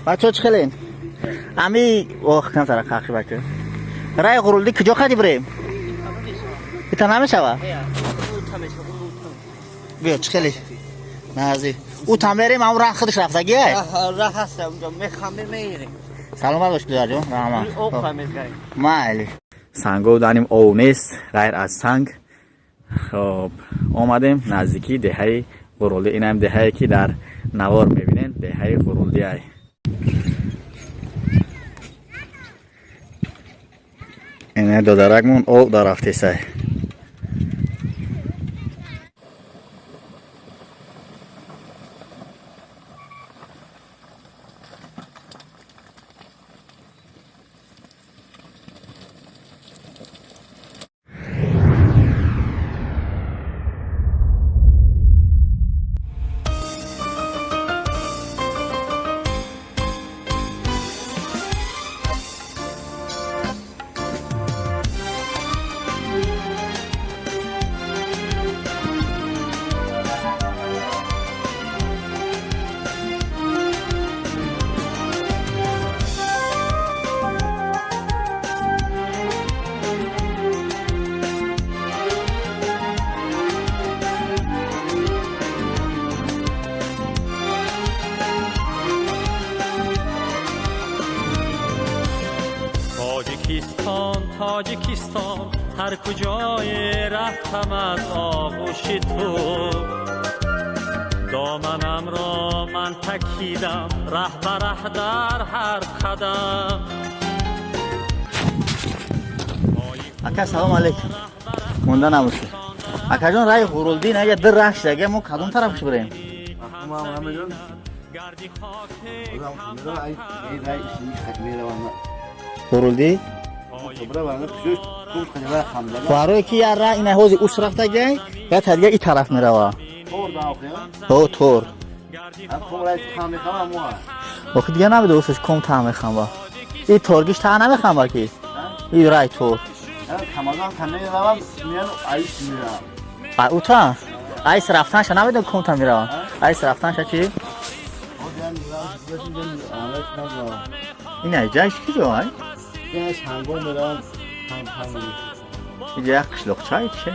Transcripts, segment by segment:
Бачаҳо чӣ хелен? Ами ох камтара қақи бака. Рай ғурулди куҷо қади бирем? Ита намешава? Биё чӣ хеле? Нази. Ӯ там берем, ам раҳ худаш рафтагиай? Раҳ ҳаст унҷо мехамем меирем. Саломат бош дударҷон, раҳмат. Об хамезгаем. Майли. Санго даним ов нест, ғайр аз санг. Хоб, омадем наздикии деҳаи Ғурулдӣ. Инам деҳае ки дар навор мебинед, деҳаи Ғурулдӣ ай. Ина додаракмон об дарафтесай. Тоҷикистон, Тоҷикистон, ҳар куҷое рафтам аз оғӯши ту доманамро ман такидам раҳ ба раҳ дар ҳар қадам. Ака салом алейкум. Монда набошед. Акаҷон раи Ғурулдӣ ина я ду раҳ шуда, мо кадом тарафш бирем? Ғурулдӣ? Барое ки я раҳ ина ҳози ус рафтагиай, я та дига и тараф мерава. Ҳо тор. Охи дига набуда усш ком та мехамба. И торгиш та намехамба ки? И рай тор. А ута? Айс рафтанша намедон ком та мерава. Айс рафтанша чи? Ин айҷаш ки ҷо ай? Иҷа як қишлоқчай чи?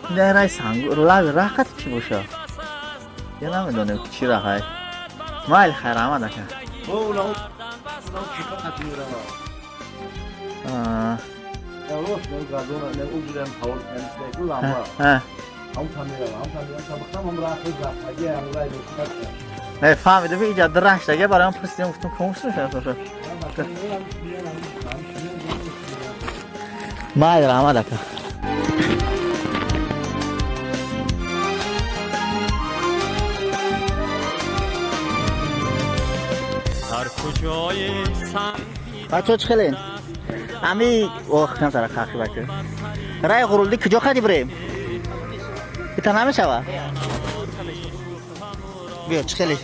Ин рай санг лави раҳ қати чӣ боша? Я намедонем ки чӣ раҳай. Майли хайр омад ака. Не фаҳмидам иҷа ду раҳ шудага барои ман пурсидем гуфтам ком шуда. Майли раҳмат ака. Ҳар куҷое санг Бачаҳо чӣ хелен? Ами ох камтара қақи бака. Рай Ғурулдӣ куҷо қади бирем? Ита намешава? Биё чӣ хеле?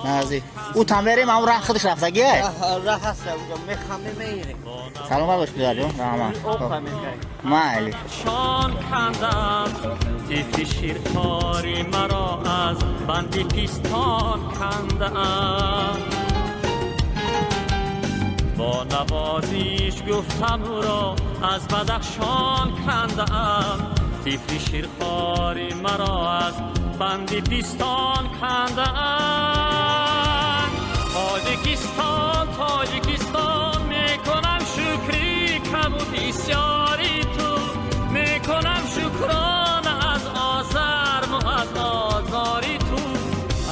Нази. Ӯ там берем, ам раҳ худаш рафтагиай? Раҳ ҳаст унҷо мехамем меирем. Саломат бош дударҷон, раҳмат. Об хамезгаем. Майли. Шон кандам тифли ширхори маро аз банди пистон кандаам бо навозиш гуфтам ӯро аз Бадахшон кандаам тифли ширхори маро аз банди пистон кандаам. Тоҷикистон, Тоҷикистон, мекунам шукри каму бисёри ту мекунам шукрона аз озарму аз озори ту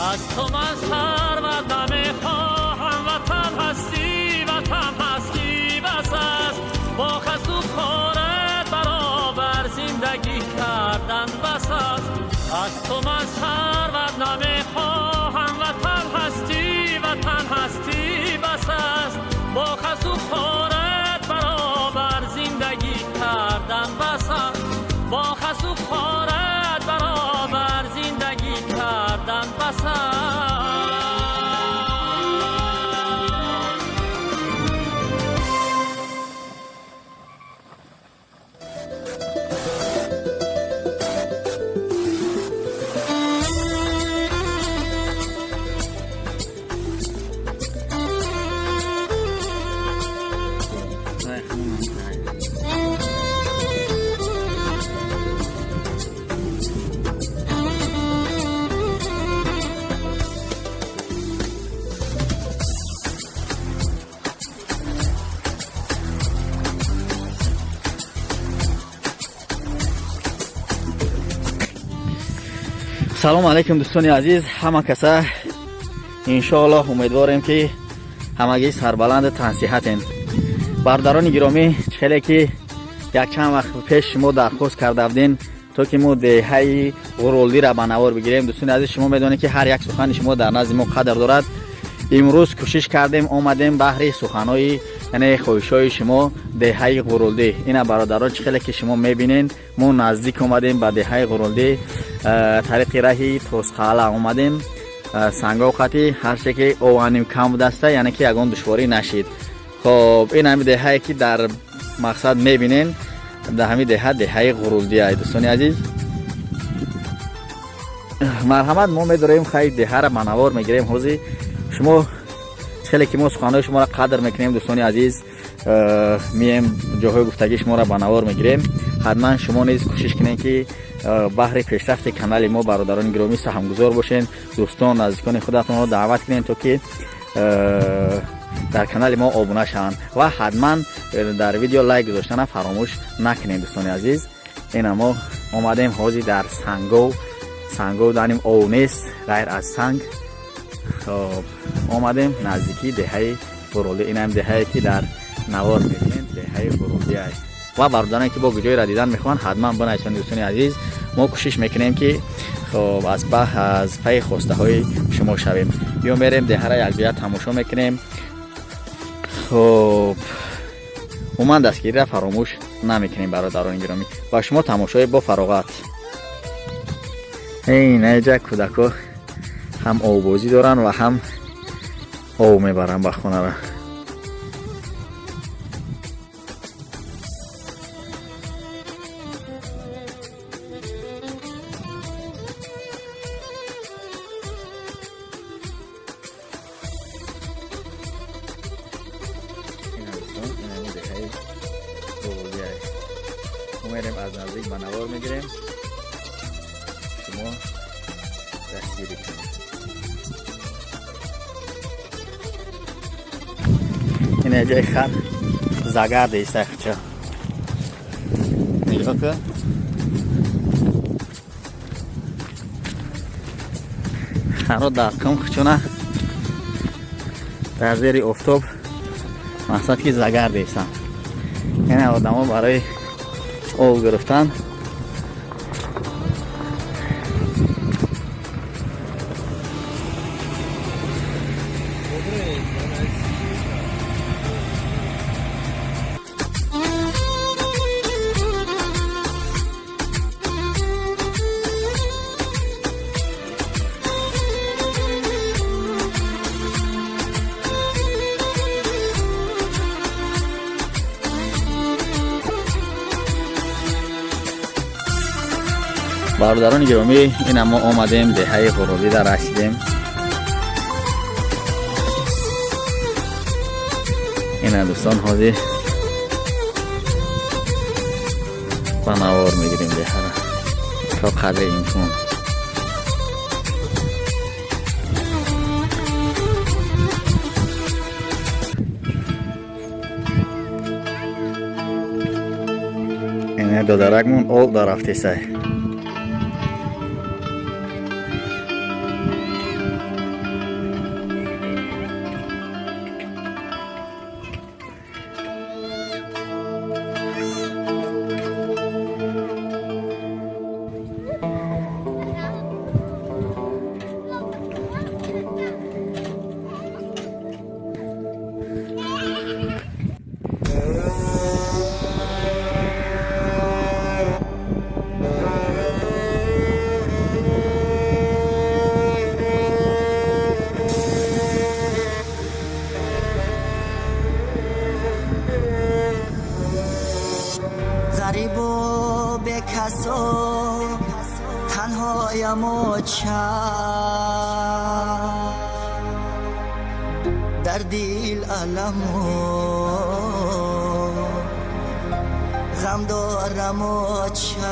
аз ту ман сарват намехоҳам ватан ҳастӣ ватан ҳастӣ бас аст бо хасу хорат баробар зиндагӣ кардан бас аст аз ту ман сарват намехоҳам ватан ҳастӣ ватан ҳастӣ бас аст бо хасу хорат баробар зиндагӣ кардан бас аст бо хасу хорат баробар зиндагӣ кардан бас аст. Салом алейкум, дӯстони азиз, ҳама каса. Иншоаллоҳ, умедворем, ки ҳамагӣ сарбаланду тансиҳатен. Бародарони гиромӣ, хеле ки якчанд вақт пеш шумо дархост карда будем, то ки мо деҳаи Ғуролдиро ба навор бигирем. Дӯстони азиз, шумо медонед, ки ҳар як сухани шумо дар назди мо қадр дорад. Имрӯз кӯшиш кардем, омадем баҳри суханҳои, яъне хоҳишҳои шумо, деҳаи Ғурулдӣ. Ина, бародарон, чӣ хеле ки шумо мебинед, мо наздик омадем ба деҳаи Ғурулдӣ, тариқи раҳи Тосқаъла омадем. Сангов қати ҳарче ки ованим кам будаста, яъне ки ягон душворӣ нашид. Хоб, ин ҳами деҳае ки дар мақсад мебинен, дар ҳами деҳа, деҳаи Ғурулдӣ. Ай, дӯстони азиз, марҳамат, мо медорем, хай, деҳара ба навор мегирем. Ҳозир шумо хеле ки мо суханҳои шуморо қадр мекунем, дӯстони азиз, мием, ҷоҳои гуфтагии шуморо ба навор мегирем. Ҳатман шумо низ кӯшиш кунем, ки баҳри пешрафти канали мо, бародарони гиромӣ, саҳмгузор бошед. Дӯстон, наздикони худатонро даъват кунем, то ки дар канали мо обуна шаванд ва ҳатман дар видео лайк гузоштана фаромӯш накунем. Дӯстони азиз, ина мо омадем ҳозир дар Сангов. Сангов даним ов нест, ғайр аз санг. Хоб, омадем наздикии деҳаи Ғурулдӣ. Инам деҳае ки дар навор мебинед, деҳаи Ғурулдӣ. Ва бародаране ки бо куҷоеро дидан мехоҳанд, ҳатман бинависанд. Дӯстони азиз, мо кӯшиш мекунем, ки хоб, аз пайи хостаҳои шумо шавем. Ё мерем, деҳара якҷоя тамошо мекунем. Хоб, умуман дастгириро фаромӯш намекунем. Бародарони гиромӣ, ва шумо тамошои бо фароғат. Инаҷа кӯдако ҳам овбозӣ доранд ва ҳам ов мебаранд ба хонара. Деҳаи, мерем, аз наздик ба навор мегирем, шумо дастгирӣ кунед. Ина ҷои хар загар деистахча, нигоҳ кун. Харо дар кум хучуна дар зери офтоб, мақсад ки загар деистам. Ина одамо барои ов гирифтан. Бародарони гиромӣ, ина мо омадем, деҳаи Ғуролида расидем. Ина, дӯстон, ҳозир ба навор мегирем деҳара то қадри имкон. Ина додаракмон об дарафтесай. Ғарибу бекасу танҳояму чам, дар дил аламу ғам дораму чам,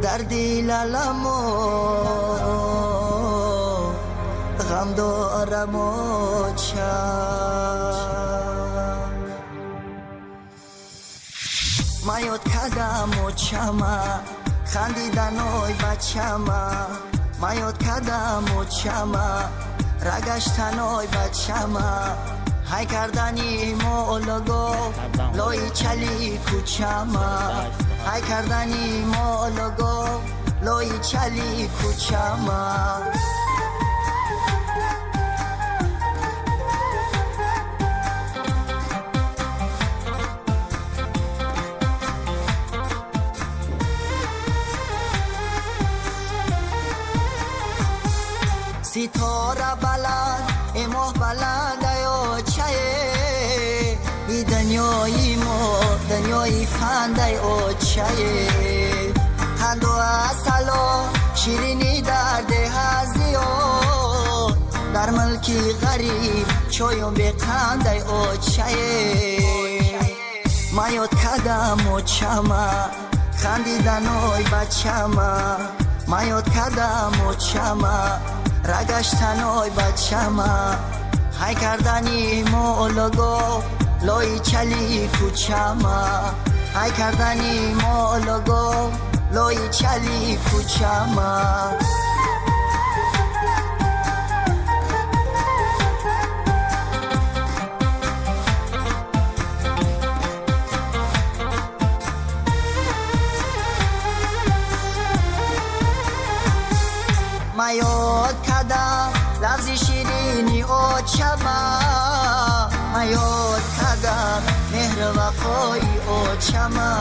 дар дил аламу ғам дораму чам. Ма ёд кардам очама, хандиданой бачама. Ма ёд кардам очама, рагаштаной бачама. Ҳай кардани молого лои чали кӯчама. Ҳай кардани молого лои чали кӯчама. Ситора баланд, э моҳ баланд, ай очае. И дунёи мо дунёи фанд, ай очае. Қанду асало ширинӣ дар деҳа зиёд. Дар мулки ғариб чоюм беқанд, ай очае. Ма ёд кардам очама, хандиданой бачама. Ма ёд кардам очама, рагаштаной бачама. Ҳай кардани молого лои чали кӯчама. Ҳай кардани молого лои чали кӯчама. Ма ёд кардам лафзи ширини очама. Ма ёд кардам меҳру вафои очама.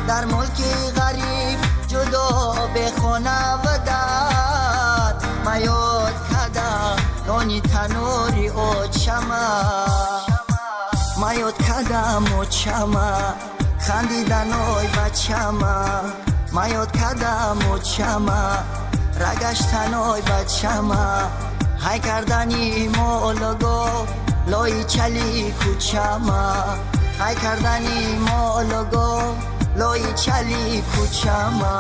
Дар мулки ғариб ҷудо бехона дар. Ма ёд кардам нони танури очама. Ма ёд кардам очама, хандиданой бачама. Ма ёд кардам очама, рагаштаной бачама. Ҳай кардани молого лои чали кӯчама. Ҳай кардани молого лои чали кӯчама.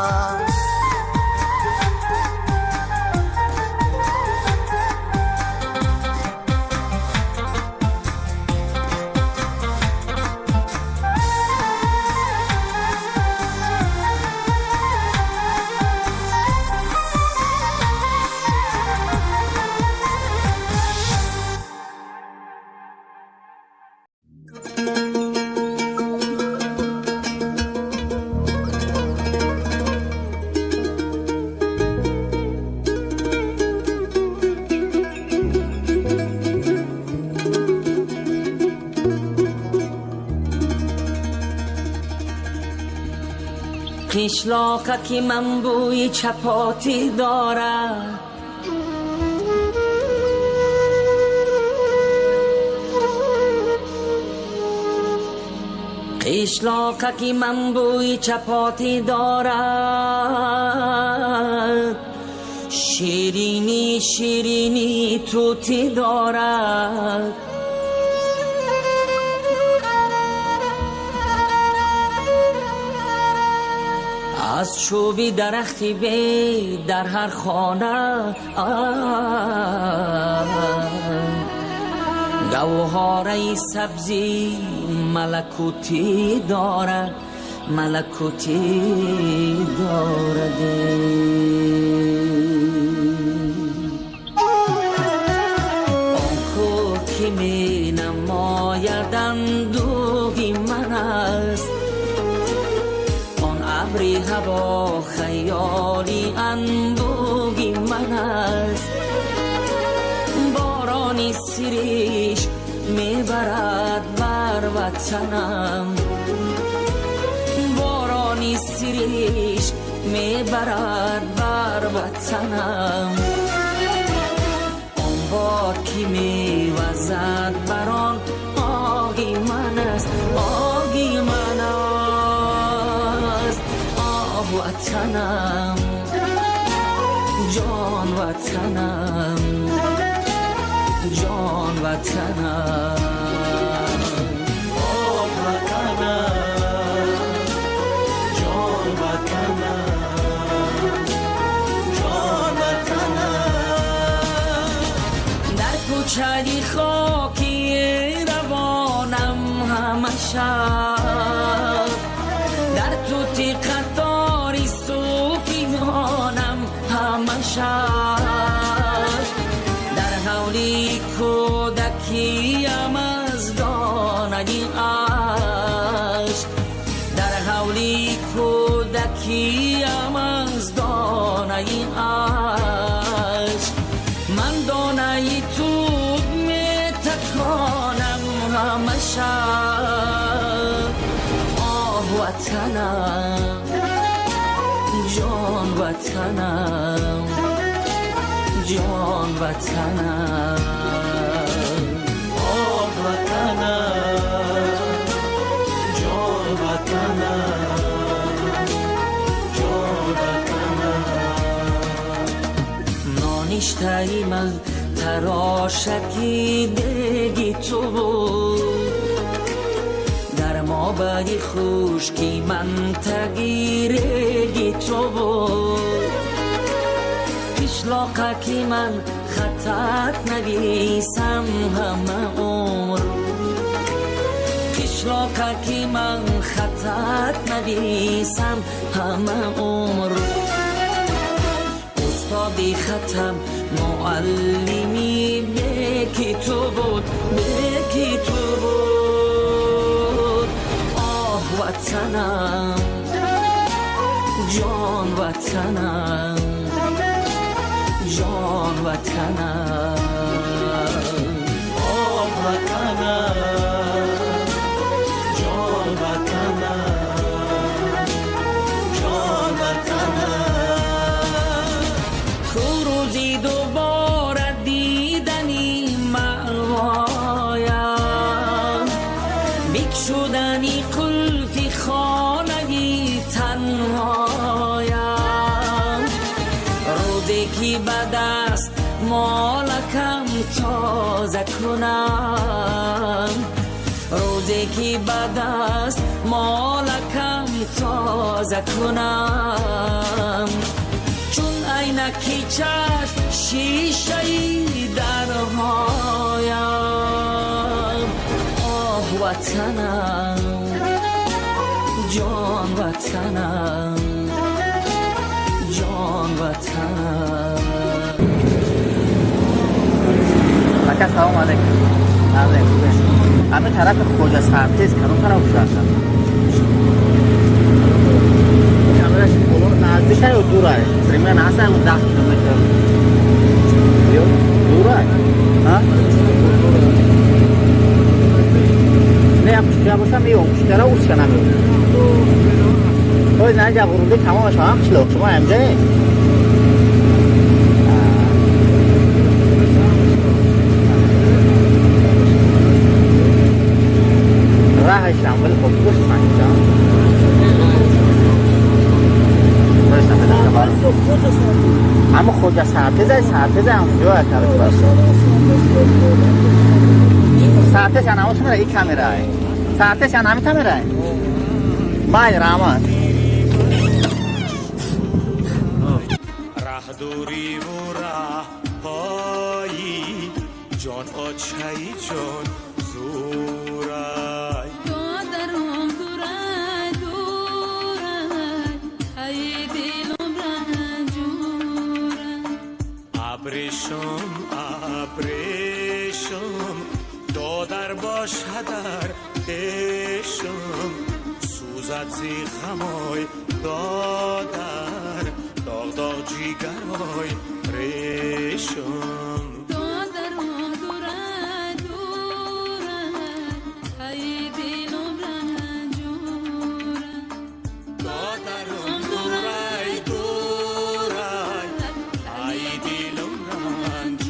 Қишлоқа ки ман бӯи чапотӣ дорад, қишлоқа ки ман бӯи чапотӣ дорад, ширинӣ ширинӣ тутӣ дорад. Аз чӯби дарахти бед дар ҳар хона гавҳораи сабзи малакутӣ дорад, малакутӣ дорад. Он кӯҳ ки менамояд андӯҳи ман аст, абри ҳаво хаёли анбӯҳи ман аст. Борони сириш мебарад бар ватанам, борони сириш мебарад бар ватанам. Он бод ки мевазад бар он оги ман аст, оги ман аст. Оҳ ватанам, ҷон ватанам, ҷон ватанам. Оҳ ватанам, ҷон ватанам, ҷон ватанам. Дар кӯчаи хоки равонам ҳама шаб. Тути қатори суфиёнам ҳама шаб. Дар ҳавли кӯдакиям аз донаи ашк, дар ҳавли кӯдакиям аз донаи ашк, ман донаи тут метаконам ҳама шаб. Оҳ, ватанам, ҷон ватанам, ҷон ватанам. Оҳ, ватанам, ҷон ватанам, ҷон ватанам. Ноништаи ман тарошаки деги ту буд, дар мобади хушки ман таги реги ту буд. Қишлоқаки ман хаттат нависам ҳама умр, қишлоқаки ман хаттат нависам ҳама умр, устоди хатам муаллими беки ту буд, беки ту буд. Оҳ, ватанам, ҷон ватанам, ҷон ватанам. Оҳ, ватанам, ҷон ватанам, ҷон ватанам. Ку рӯзи дубора дидани маъвоям, бикшудани қулфи хонаи танҳоям, рӯзе ки ба даст молакам тоза кунам, рӯзе ки ба даст молакам тоза кунам, чун айнаки чашм шишаи дарҳоям. Оҳ, ватанам, ҷон ватанам, ҷон ватанам. Ака, салом алейкум. Алейкум. Ҳамин тарафи Хоҷа Сартез кадом тараф шудааст? Камераш боло наздик ё дур аст? Примерно ҳаст 10 километр. Ё дур аст? Ҳа? Не, як кушкира бошам, меём, кушкира усша намеём. Ой, на, ҷа ғурунди тамомаш ҳам қишлоқ, шумо ҳамҷае? Раҳашам, вале хоб бош санҷам. Ама Хоҷа Сартезай, Сартезай ҳам ҷоя кард бас. Сартез ана ос мера и камерай. Сартез ана ҳами камерай. Майли, раҳмат. Раҳ дуриву раҳ пои ҷон очаи ҷон зурай. Додарам дурай, дурай, ай дилам ранҷурай. Абрешум, абрешум, додар бошадар пешум, сӯзад зи ғамой додар, доғ доғ ҷигарой решум. Додарам дурай, дурай, ай дилам ранҷурай. Додарам дурай, дурай, ай дилам ранҷурай.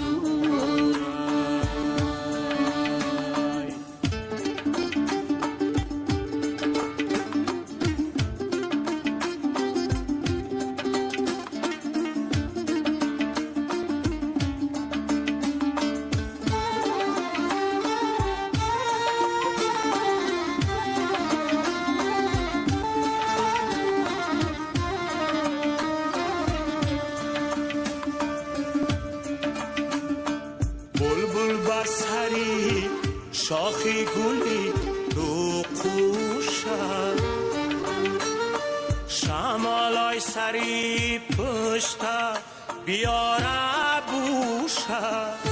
Булбул бар сари шохи гули ду қӯшад. Сари пушта биёра буша.